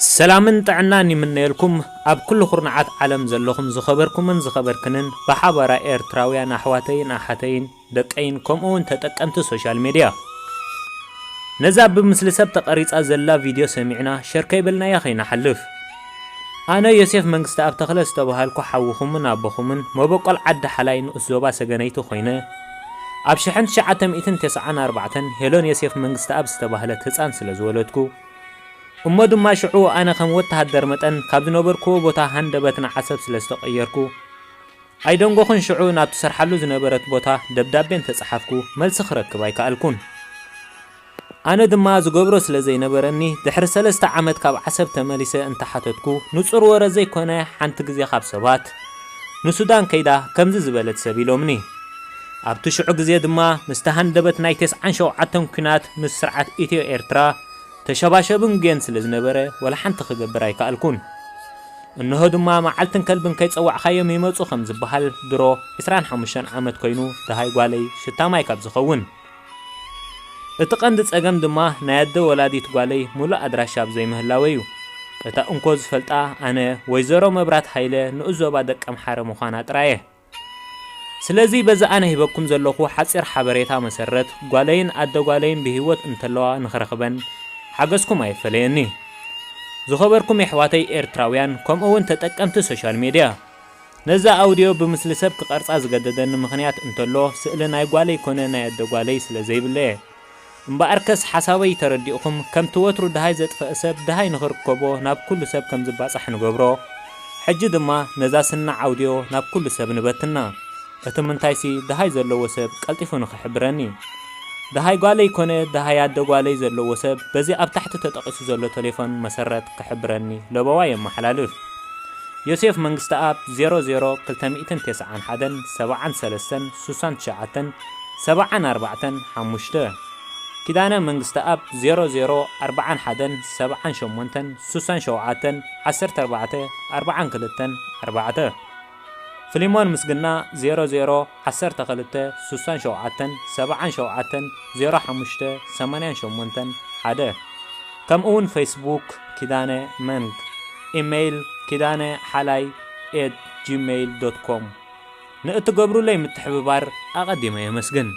ሰላምን ጥዕናን ይምነየልኩም፣ ኣብ ኩሉ ኩርናዓት ዓለም ዘለኹም ዝኸበርኩምን ዝኸበርክንን ብሓባራ ኤርትራውያን ኣሕዋተይን ኣሓተይን ደቀይን፣ ከምኡ እውን ተጠቀምቲ ሶሻል ሜድያ። ነዛ ብምስሊ ሰብ ተቐሪጻ ዘላ ቪድዮ ሰሚዕና ሸር ከይበልናያ ከይንሓልፍ። ኣነ ዮሴፍ መንግስተኣብ ተኽለ ዝተባሃልኩ ሓውኹምን ኣቦኹምን መበቆል ዓዲ ሓላይ ንኡስ ዞባ ሰገነይቲ ኮይነ፣ ኣብ ሽሕን ትሽዓተ ሚእትን ተስዓን ኣርባዕተን ሄሎን ዮሴፍ መንግስተኣብ ዝተባህለት ህጻን ስለ ዝወለድኩ፣ እሞ ድማ ሽዑ ኣነ ከም ወተሃደር መጠን ካብ ዝነበርክዎ ቦታ ሃንደበት ንዓሰብ ስለ ዝተቐየርኩ፣ ኣይደንጎኹን ሽዑ ናብ ትሰርሓሉ ዝነበረት ቦታ ደብዳቤ እንተጸሓፍኩ መልሲ ክረክብ ኣይከኣልኩን። ኣነ ድማ ዝገብሮ ስለ ዘይነበረኒ ድሕሪ ሰለስተ ዓመት ካብ ዓሰብ ተመሊሰ እንተሓተትኩ ንጹር ወረ ዘይኮነ ሓንቲ ግዜ ካብ ሰባት ንሱዳን ከይዳ ከምዚ ዝበለት ሰብ ኢሎምኒ። ኣብቲ ሽዑ ግዜ ድማ ምስቲ ሃንደበት ናይ ተስዓን ሸውዓተን ኲናት ምስ ስርዓት ኢትዮ ኤርትራ ተሸባሸብን ጌን ስለ ዝነበረ ወላ ሓንቲ ክገብር ኣይከኣልኩን። እንሆ ድማ መዓልትን ከልብን ከይጸዋዕካዮም ይመጹ ከም ዝበሃል ድሮ ዕስራን ሓሙሽተን ዓመት ኮይኑ ደሃይ ጓለይ ሽታ ማይ ካብ ዝኸውን። እቲ ቀንዲ ጸገም ድማ ናይ ኣደ ወላዲት ጓለይ ሙሉእ ኣድራሻ ኣብ ዘይምህላወ እዩ። እታ እንኮ ዝፈልጣ ኣነ ወይዘሮ መብራት ሃይለ ንኡስ ዞባ ደቀምሓረ ምዃና ጥራየ። ስለዚ በዚ ኣነ ሂበኩም ዘለኹ ሓጺር ሓበሬታ መሰረት ጓለይን ኣደ ጓለይን ብህይወት እንተለዋ ንኽረኽበን ሓገዝኩም ኣይፈለየኒ። ዝኸበርኩም የሕዋተይ ኤርትራውያን ከምኡ እውን ተጠቀምቲ ሶሻል ሜድያ፣ ነዛ ኣውድዮ ብምስሊ ሰብ ክቐርጻ ዝገደደኒ ምኽንያት እንተሎ ስእሊ ናይ ጓለይ ኮነ ናይ ኣደ ጓለይ ስለ ዘይብለየ። እምበኣርከስ ሓሳበይ ተረዲእኹም ከምቲ ወትሩ ደሃይ ዘጥፈአ ሰብ ደሃይ ንኽርከቦ ናብ ኩሉ ሰብ ከም ዝባጻሕ ንገብሮ። ሕጂ ድማ ነዛ ስናዕ ኣውድዮ ናብ ኩሉ ሰብ ንበትና። እቲ ምንታይሲ ደሃይ ዘለዎ ሰብ ቀልጢፉ ንኽሕብረኒ። ደሃይ ጓለይ ኮነ ደሃይ ኣደ ጓለይ ዘለዎ ሰብ በዚ ኣብ ታሕቲ ተጠቒሱ ዘሎ ቴሌፎን መሰረት ክሕብረኒ ለበዋ የመሓላልፍ። ዮሴፍ መንግስተኣብ ዜሮ ዜሮ ክልተ ሚእትን ተስዓን ሓደን ሰብዓን ሰለስተን ስሳን ትሽዓተን ሰብዓን ኣርባዕተን ሓሙሽተ። ኪዳነ መንግስተኣብ ዜሮ ዜሮ ኣርባዓን ሓደን ሰብዓን ሸሞንተን ስሳን ሸውዓተን ዓሰርተ ኣርባዕተ ኣርባዓን ክልተን ኣርባዕተ። ፍሊሞን ምስግና ዜሮ ዜሮ ዓሰርተ ክልተ ስሳን ሸውዓተን ሰብዓን ሸውዓተን ዜሮ ሓሙሽተ ሰማንያን ሸሞንተን ሓደ። ከምኡ እውን ፌስቡክ ኪዳነ መንግ፣ ኢሜይል ኪዳነ ሓላይ ኤት ጂሜይል ዶት ኮም። ንእትገብሩለይ ምትሕብባር ኣቐዲመ የመስግን።